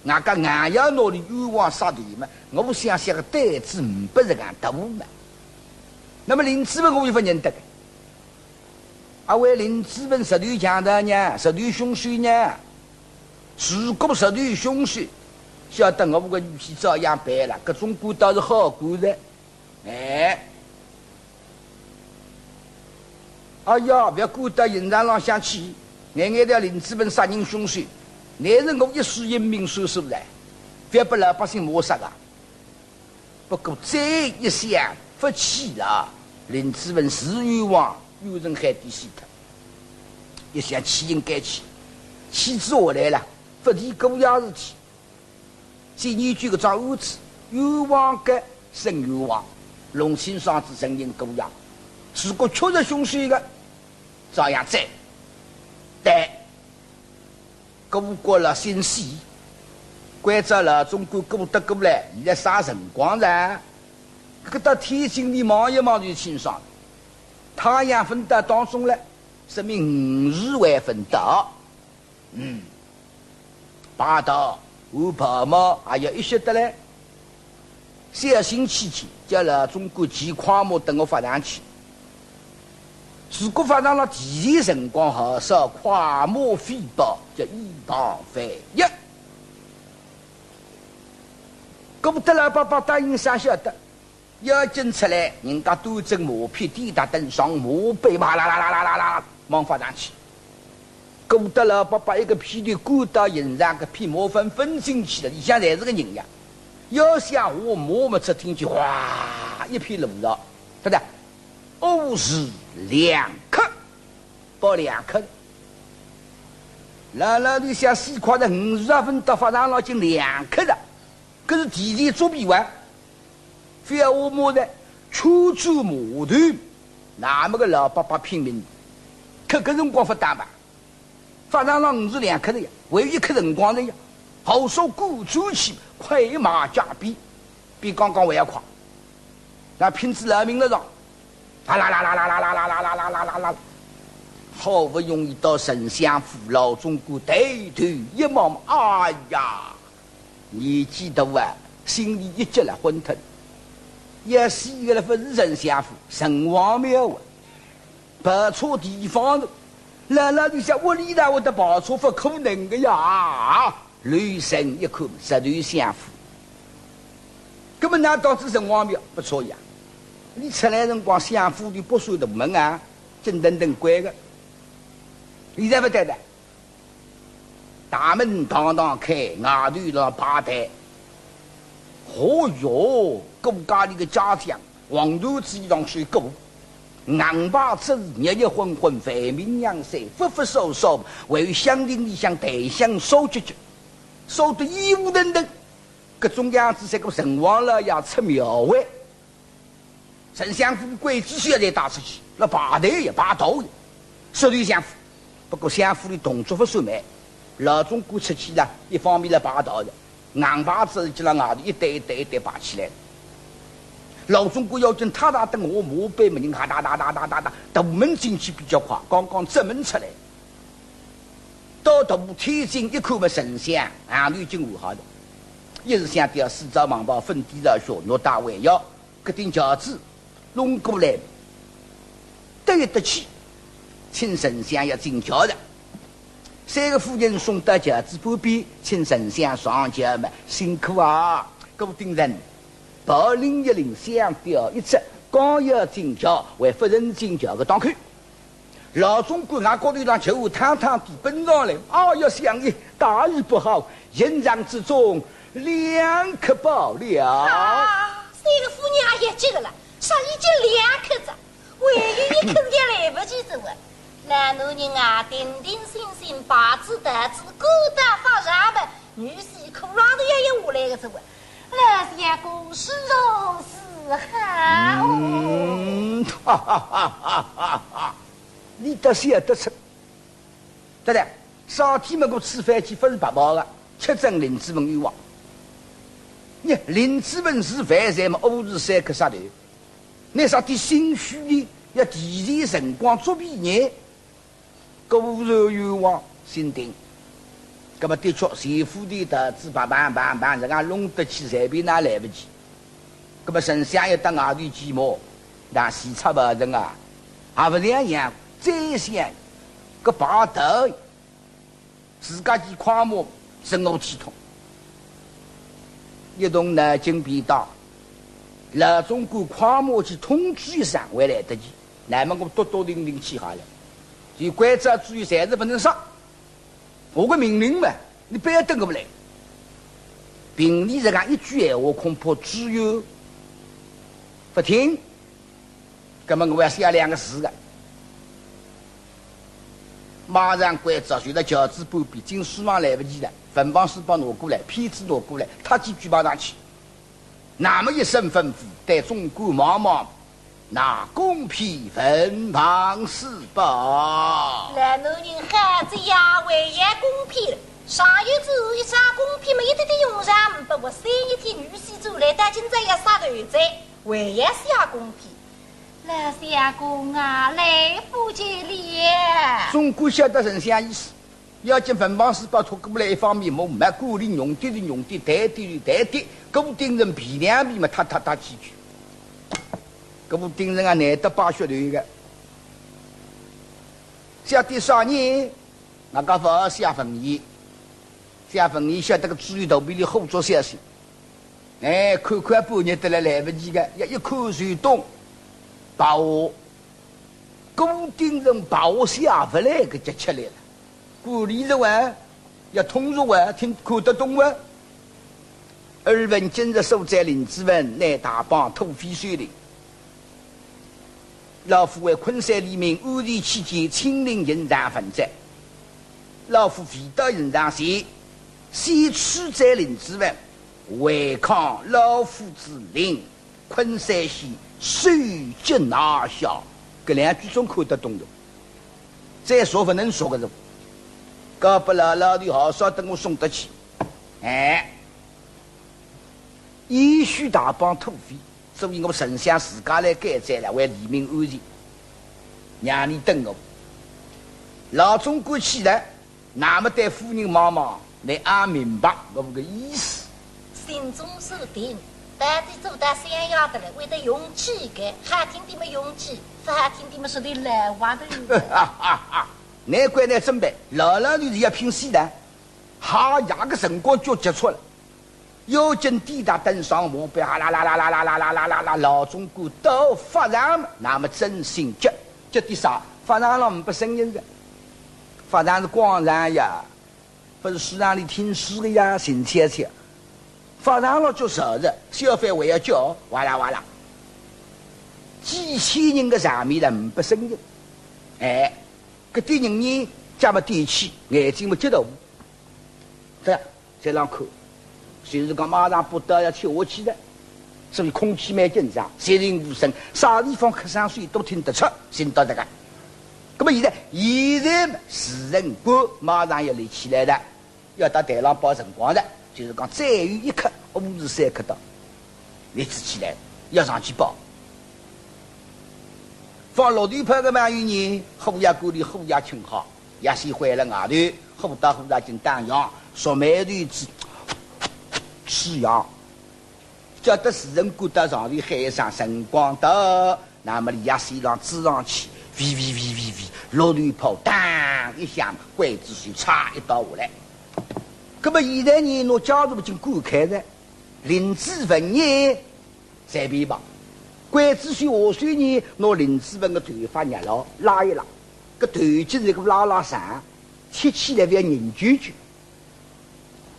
外加硬要拿伊冤枉杀头嘛，我想想个胆子呒不实梗大嘛。那么林子文我又勿认得个，阿为林子文实头强盗呢，实头凶手呢？如果实头凶手，晓得我个女婿照样办了，搿种官倒是好官哉。 哎，哎呀，覅管到刑场浪向去，眼眼调林子文杀人凶手，乃是我一世英名算数哉，覅拨老百姓骂杀啊。不过再一想，勿去了，林子文是冤枉，冤沉海底死脱。一想去应该去，去仔下来了，勿提姑爷事体。 先研究搿桩案子，冤枉个伸冤枉，弄清爽仔承认姑爷。如果确实凶手个，照样斩。但顾国老心细，关照老总管顾德过来，现在啥辰光哉？搿到天津里望一望就清爽。太阳勿到当中了，说明午时还勿到。 嗯，拜道、换袍帽还要一歇得来。小心起见，叫老总管骑快马等我法场去。如果法场浪提前辰光好，烧快马飞报，叫以防万一。顾德老伯伯答应声晓得。 要紧出来，人家端正马匹，抵达登上马背，哇啦啦啦啦啦啦啦，往法场去。顾德老伯伯一个屁股滚到刑场，搿匹马翻翻进去了，里向侪是个人呀。要想下马么，只听见哗一片乱吵，对不对？午时两刻，报两刻。老老头想死快哉，午时也勿到法场浪已经两刻哉。 搿是提前作弊哇！覅下马哉，全转马头，那么个老伯伯拼命，搿个辰光勿打吧？法场浪午时两刻哉呀，还有一刻辰光哉呀，好说赶转去，快马加鞭，比刚刚还要快。那拼仔老命了上，啦啦啦啦啦啦啦啦啦啦啦啦啦啦，好不容易到丞相府，老总管抬头一望，哎呀！ 年纪大啊，心里一急了，昏脱。要死个了，勿是丞相府，城隍庙啊，跑错地方了。老老头想，屋里哪会得跑错，勿可能个呀！留神一看，实头相府。葛么哪到仔城隍庙？勿错呀，伊出来辰光，相府里北山大门啊，紧腾腾关个。现在勿对了， 大门堂堂开，外头辣排队。哦哟，顾家里个家将，黄缎子衣裳穿过，硬牌子，热热昏昏，万民仰首，忽忽烧烧，还有香亭里向檀香烧结结，烧得烟雾腾腾。搿种样子，像个城隍老爷出庙会。 丞相府个刽子手侪带出去，辣排队呀，排道呀，实头相府。不过相府里动作勿算慢，老总管出去了，一方面辣排道的，硬牌子就辣外头一对一对一对排起来。老总管要紧踏踏等下马背么人哈哒哒哒哒哒哒，大门进去比较快，刚刚正门出来。到大天井一看么丞相，行头已经换好了。一时想到四朝蟒袍，粉底朝靴，玉带围腰，搿顶轿子弄过来，得一得气，请丞相要进轿了。三个夫人送到轿子旁边，请丞相上轿嘛，辛苦啊，顾鼎臣。袍领一领，香吊一执，刚要进轿，还勿曾进轿个当口， 老总管额角头浪就汤汤地奔上来，哎呀，相爷，大事不好，营帐之中两刻爆了。啊，三个夫人也急了啦，啥已经两刻哉，还有一刻也来不及哉喂。老男人啊，定定心心，排仔道子，赶到法场吧，女婿可让得要下来个哉喂。老相公，是哦，是哈。嗯，哈哈哈哈哈哈。 你倒想得出。对了，上天没个吃饭去，勿是白跑个，吃准林子文冤枉。你林子文是犯罪嘛，误事三刻杀头，你啥体心虚呢？要提前辰光作弊呢？果然冤枉，心定。葛么的确，前夫的道子，砰砰砰砰，人家弄得去，随便哪来不及。 葛么丞相一到外头去嘛，那喜出望外啊，也勿像样，再想搿跑道，自家去快马，任何体统。一动脑筋便当，老总管快马去通知一声，还来得及，那么我笃笃定定去好了。就关照注意，侪是勿能杀。 我个命令嘛，你覅等我勿来。凭你这样一句闲话，恐怕知县勿听，葛么我要写两个字个。马上关照，就辣轿子旁边，进书房来勿及了，文房四宝拿过来，片子拿过来，搭几句摆上去。 那么一声吩咐，对总管望望，拿公批文房四宝。老男人喊着丫鬟要公批了，上一次一张公批没一点点用场，不过三日天女婿转来，到今朝要杀头哉，还要写公批。老相公啊，来不及了。总管晓得丞相意思， 要紧文房四宝拖过来，一方面忙，没管理，用的是用的，抬的是抬的，顾鼎臣皮两皮嘛，嗒嗒嗒几句。顾鼎臣啊，难得摆噱头个。写点啥呢？外加勿好写文言，写文言晓得个知县肚皮里火着消息。 哎，看看半日得来来勿及个，要一看就懂。白话，顾鼎臣白话写勿来个急出来了。管理了哇，要通俗哇，听看得懂哇。耳闻今日所斩林子文，乃大帮土匪首领。 老夫为昆山黎民安全起见，亲临营帐问斩。老夫未到营帐前，先处斩林子文，违抗老夫之令，昆山县首级拿下。搿两句总看得懂个，再说勿能说个是，交拨老老头好少等我送得去。哎，也许大帮土匪 所以我丞相自家来监斩了，为黎民安全，让你等我。老总管起来，那么对夫人望望，倷阿明白我个意思。心中所定，到底做到相爷搭了，会得用几个，好听点么用几，勿好听点么说的老话头。难怪倷准备，老老头是要拼死的，哈呀个辰光就急促了。 要紧抵达登上马背，哈啦啦啦啦啦啦啦啦啦啦，老总管到法场，那么真心急，急点啥？法场浪呒不声音个，法场是广场呀，勿是书场里听书个呀，静悄悄。法场浪叫啥个？小販还要叫，哇啦哇啦。几千人个场面浪呒不声音，哎，搿点人呢，脚么踮起，眼睛么激动，对。 再浪看，就是讲马上不得要吃下去了，所以空气蛮紧张，寂静无声，啥地方咳嗽水都听得出，寻到这个。那么现在，现在嘛，时辰光马上要立起来了，要到台浪报辰光了，就是讲再有一刻，午时三刻到，立起来，要上去报。放落地炮个嘛有呢，虎爷管理虎爷请好。 也是回了外头，虎到虎到进当阳，说眉头子，师爷，叫得时辰官到上头喊一声辰光到，那么李爷先浪追上去，喂喂喂喂喂，落头炮当一响，刽子手嚓一刀下来。那么现在呢，拿家属已经赶开了，林子文呢，随便吧。刽子手下手呢，拿林子文的头发捏牢，拉一拉，搿头颈是个拉拉长，切起来要人揪揪。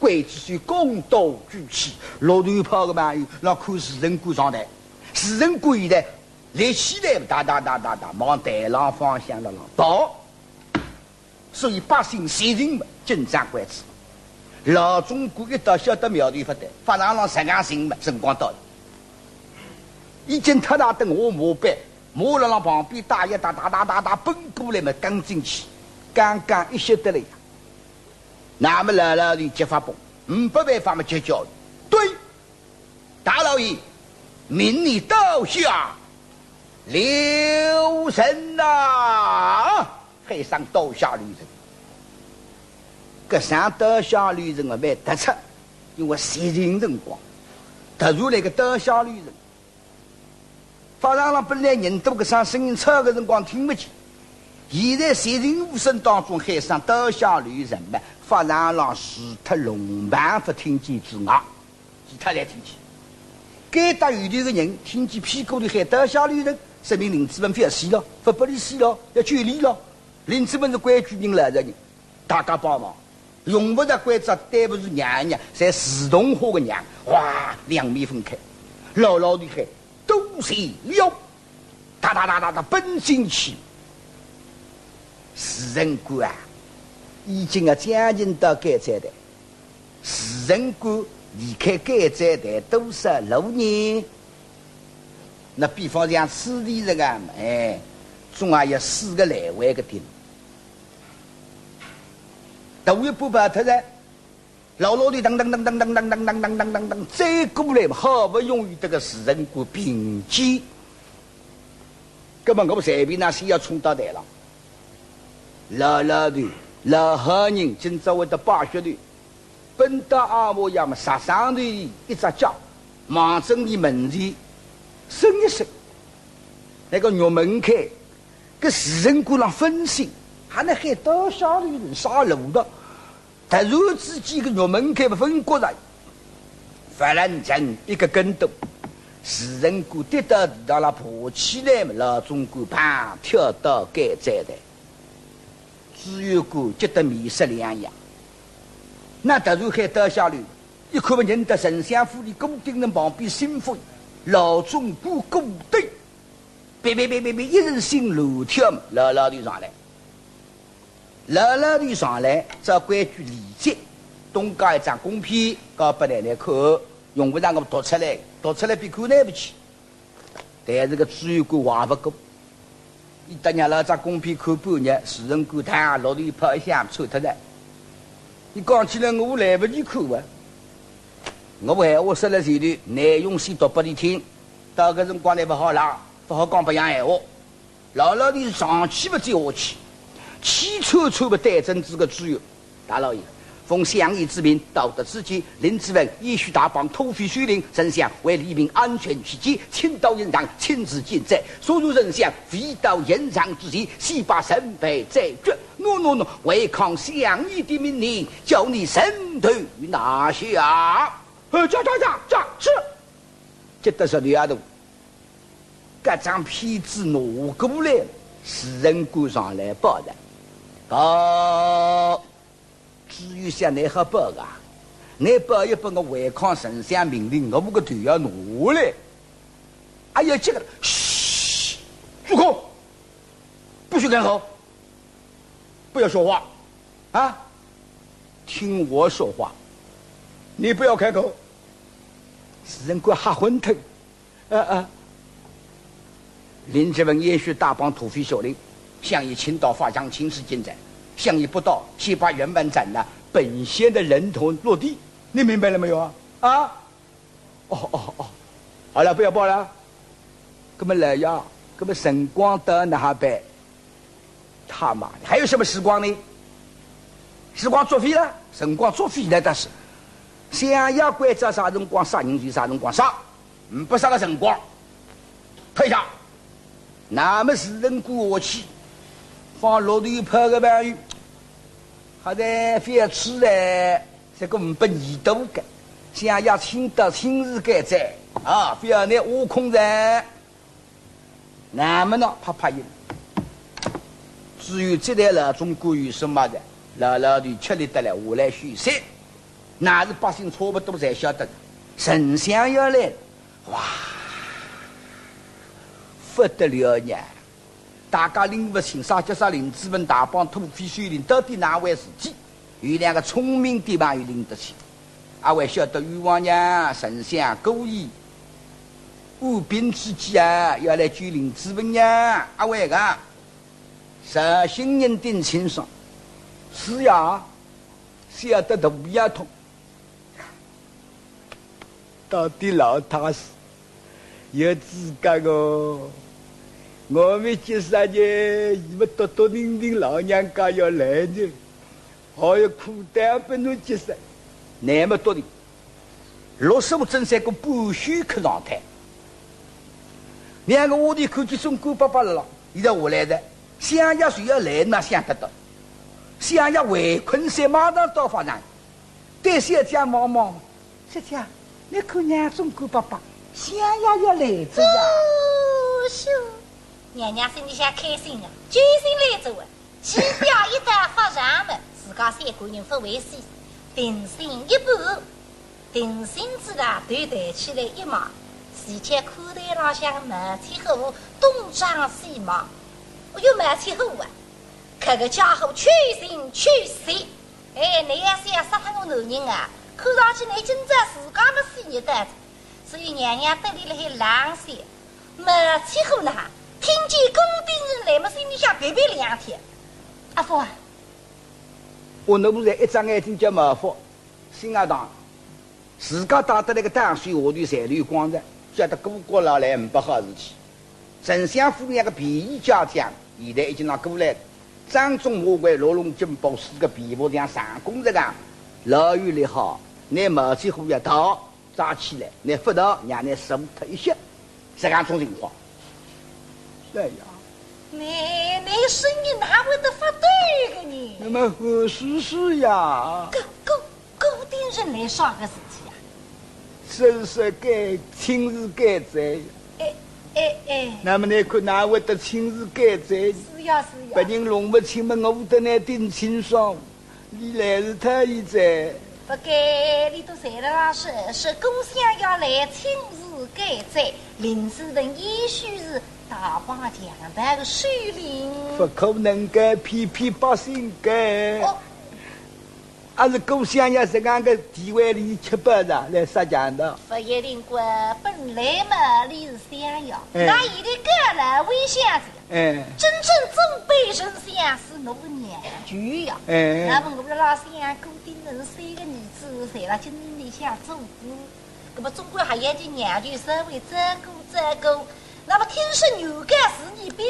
刽子手弓刀举起，落头炮个朋友，让看时辰官上台。时辰官现在立起来，哒哒哒哒哒，往台浪方向浪浪跑。所以百姓侪人嘛，紧张关注。老总管一到晓得苗头勿对，法场浪实梗人嘛，辰光到了。已经太大等我马背，马辣浪旁边打一打，哒哒哒哒奔过来嘛，跟进去，刚刚一歇得了呀。 那么老老头急发疯，呒不办法么急叫：“对，大老爷，命你刀下留人呐！”喊声刀下留人。搿声刀下留人啊，蛮突出，因为实情辰光，突然来个刀下留人。 法场浪本来人多，搿声声音吵个辰光听勿见，现在寂静无声当中喊声刀下留人嘛，法场浪除脱龙盘佛听见之外，其他侪听见。该搭有头个人听见屁股里喊刀下留人，说明林子文覅死了，勿拨伊死了，要救伊了。林子文是规矩人，老实人，大家帮忙。 用勿着关照，对勿住娘娘，侪自动化个娘，哗，两面分开，老老头喊：“多谢了！”哒哒哒哒哒奔进去。时辰官啊，已经啊将近到监斩台。时辰官离开监斩台多少路呢？那比方像此地这个，哎，总也要四个来回个地路。 头一步跑脱了，老老头噔噔噔噔噔噔噔噔噔噔噔噔，再过来嘛，好不容易这个时辰官并肩。那么我随便哪先要冲到台浪。老老头，老好人，今朝会得拜血头，本当阿婆要么杀上头一只脚，望准伊门前伸一伸。那个玉门开， 搿时辰官浪分心，还能喊刀下留人啥路道？突然之间个玉门开勿分过来，翻了层一个跟斗，时辰官跌到地上了，爬起来嘛，老总管啪跳到监斩台。知县官急得面色两样。那突然喊刀下留，一看么认得丞相府里顾鼎臣旁边心腹，老总管顾鼎。 别别别别别，一阵心乱跳，老老头上来。老老头上来，照规矩礼节，东家一张公片，交拨奶奶看，用勿着我读出来，读出来比看来勿起。但是个知县官话勿过，伊搭娘老张公片看半日，时辰官他落头一炮一响，抽脱了。伊讲起来我来勿及看啊。我闲话说了前头，内容先读拨伊听。 到搿辰光来勿好啦，勿好讲别样闲话。老老头上去勿接下去，气喘喘勿对准仔个知县。大老爷，奉相爷之命，道德之间，林子文、叶许大帮土匪首领，丞相为黎民安全起见，请到刑场亲自见斩。所以丞相未到刑场之前，先把人犯斩决。喏喏喏，违抗相爷的命令，叫你人头拿下。呃，这这这这是。 急得实头也大。搿张片子拿过来，时辰官上来报的。哦，知县想，倷好报啊？倷报一报，我违抗丞相命令，我个头要拿下来。哎呀，这个，嘘，住口！不许开口，不要说话，啊，听我说话，你不要开口。时辰官吓昏头。 呃呃，林子文、叶许大帮土匪首领，相爷请到法场亲自见斩，相爷不到，先把人犯斩了，本县的人头落地，你明白了没有啊？啊？哦哦哦，好了，不要报了。那么来呀，那么辰光到哪哈办？ 他妈的，还有什么时光呢？时光作废了，辰光作废了，但是相爷关照啥辰光杀人就啥辰光杀，呒不啥个辰光。退下。那么时辰光下去，放落头炮个朋友，还在覅出来，这个呒不二度个，相爷亲到亲自该哉啊，覅拿挖空哉。 那么呢，拍拍印。至于这代老总管有什么的，老老的吃力得了，下来休息。那是百姓差不多侪晓得的，丞相要来，哇，不得了呀！大家拎勿清，啥叫啥林子文大帮土匪首领，到底哪回事体？ 有两个聪明的朋友拎得清。阿会晓得冤枉呀，丞相故意，误兵之计啊，要来救林子文呀，阿会个。绍兴人顶清爽。是呀，晓得大丫头。到底老太师 有资格哦。我们几十年，伊们笃笃定定老娘家要来呢，还要苦担不能几十，那么笃定。六叔正在个半休客状态，两个屋里看见总管伯伯了，伊在下来的，相爷就要来，哪想得到？相爷回昆山马上到法场， 对小姐望望，小姐，你看娘总管伯伯，相爷要来哉呀。哦，是。娘娘心里向开心啊，救星来哉啊，起表一道发上门，自家三个人勿会死，定心一步，定心之上头抬起来一望，齐巧看台浪向毛七虎东张西望，哎哟，毛七虎啊，搿个家伙去心去死。 哎，你要是要杀脱我男人啊，看上去你今朝自家没死日的，所以娘娘对伊辣海冷笑。毛七虎呢，听见顾鼎臣来么，心里向别别两天。阿福啊，我那不是一只眼睛叫毛福，心啊当。 自家带得来个打水下头侪流光的，晓得顾阁老来呒不好事体。丞相府里个便衣家将，现在已经拿过来了。掌中马槐、六龙金宝四个便服像上供这样，老有厉害，拿毛七虎要逃，抓起来，拿不逃，让伊死脱一歇。 实梗种情况。哎呀，你，你生意哪会得勿对个呢？那么何叔叔呀？顾，顾，顾鼎臣来啥个事体啊？真是该，亲自该哉。哎，哎，哎。那么你看哪会得亲自该哉？是呀，是呀。别人弄勿清么，我得来顶清爽。 伊来是他一哉。勿该，伊都侪辣浪说，说顾相爷来亲自该哉，林子文也许是大帮强盗个首领。勿可能个，骗骗百姓个。哦。阿是顾相爷实梗个地位里吃饱了，来杀强盗。勿一定个，本来嘛，伊是相爷，哎。那伊个高楼为啥子？ 哎。真正尊卑丞相是我娘舅呀。哎。那么我辣浪想，顾鼎臣三个儿子，侪辣京城里向做官，那么总归还要叫娘舅稍微照顾照顾。那么听说原告是伲兵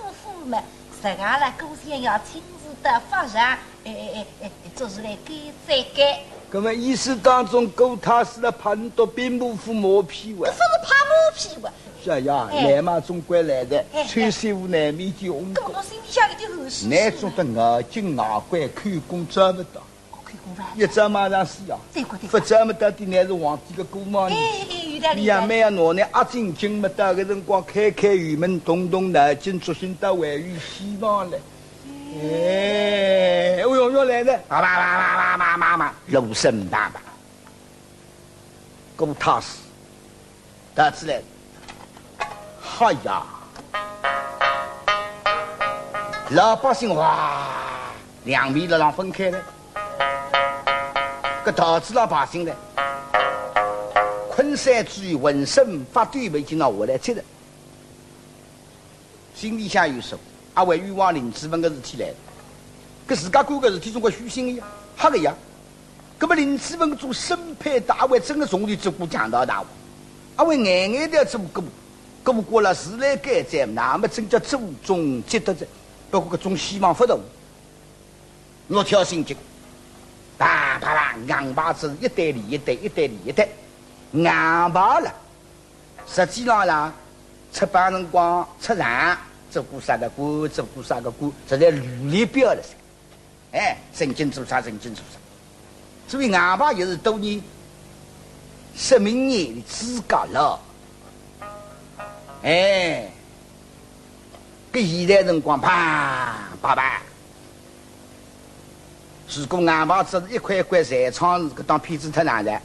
部府嘛，实梗了，顾相爷亲自到法场，哎，哎，哎，哎，做出来该哉该。那么意思当中，顾太师了，怕倷兵部府马屁哇？搿勿是拍马屁哇？ 是呀，哎。来嘛总归来的，哎，哎。穿西服难免见红光。搿么我心里向有点后悔。倷总得咬紧牙关，口供招勿到。哦，口供勿好。一招马上死啊！对个，对个。勿招么到底倷是皇帝个姑妈呢。哎，哎，有道理，伊也蛮要拿倷压进京么，到搿辰光开开辕门，动动脑筋，作兴倒还有希望嘞。哎，哎哟，要来了，啪啪啪啪啪啪啪啪，锣声啪啪。 顾太师，到此来。哎呀，老百姓哇，两面辣浪分开了。搿逃仔老百姓呢，昆山知县浑身发抖，已经拿下来接了。 心里向有数，阿会冤枉林子文个事体来了。搿自家干个事体总归虚心个呀，瞎个呀。搿么林子文搿种身配，阿会真个从前做过强盗大王，阿会眼眼调做过，过过了时来改改，那么真叫祖宗积德哉。不过搿种希望勿大。 我挑心急，当啪啦，硬牌子一对连一对，一对连一对，硬牌了。实际上啦，出榜辰光出场，做过啥个官，做过啥个官，实在履历表了噻。哎，曾经做啥，曾经做啥。所以硬牌也是多年说明年的资格了。哎，搿现在辰光，啪，啪啪。 如果硬牌子一块一块侪唱，搿档片子太难了。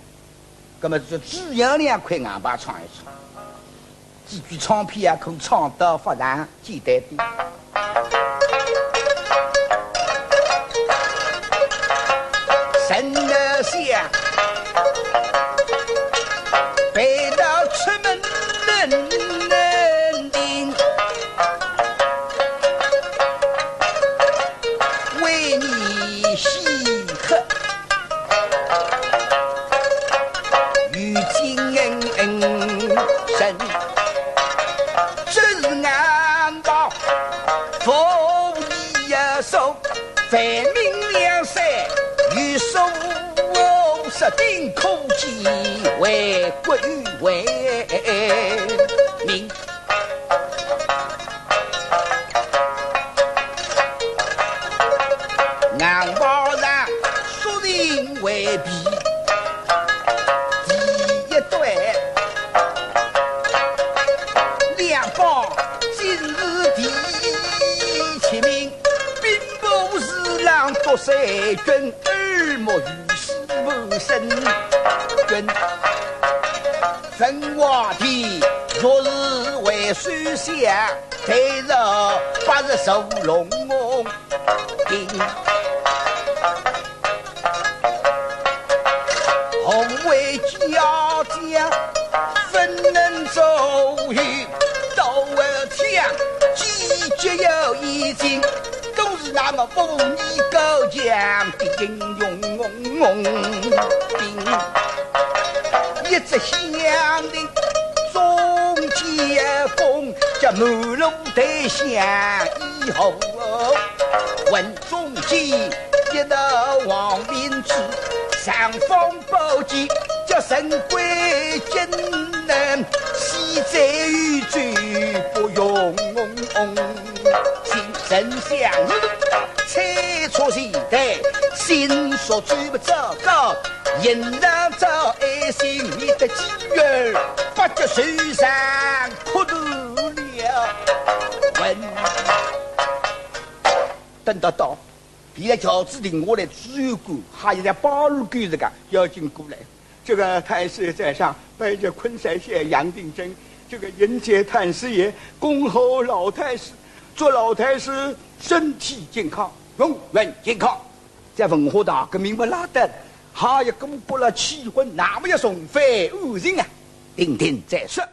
葛么就只要两块硬牌唱一唱，几句唱片啊，可唱到发展简单点。神的像，背到出门。 为你喜贺，与君恩恩深，这是俺报父你呀寿，万民两三，与寿设定可计为国与为民。 硬牌上说人为弊，第一对，两报今日第七名，兵部侍郎读三卷，耳目御史文生卷。 文华殿若是为首相，退朝八十坐龙顶。红卫家将怎能左右？刀枪剑戟又已尽，都是那么武艺高强的英雄。 兵，一支响令中间攻，叫满路带响以后，文中间一道王明志，尚方宝剑，叫神鬼剑能，西在宇宙不用心。神像 猜错时代，心所追不着高，人上早爱心，你的机缘，八九岁上可得了。文，等到到，现在轿子停下来，知县官还有在八路狗这个要紧过来。 这个太师爷在上，拜见昆山县杨定珍。这个迎接太师爷，恭候老太师，祝老太师身体健康，永远健康。在文化大革命不拉登，还有个不拉气氛，那么要送飞无情啊！定定再说。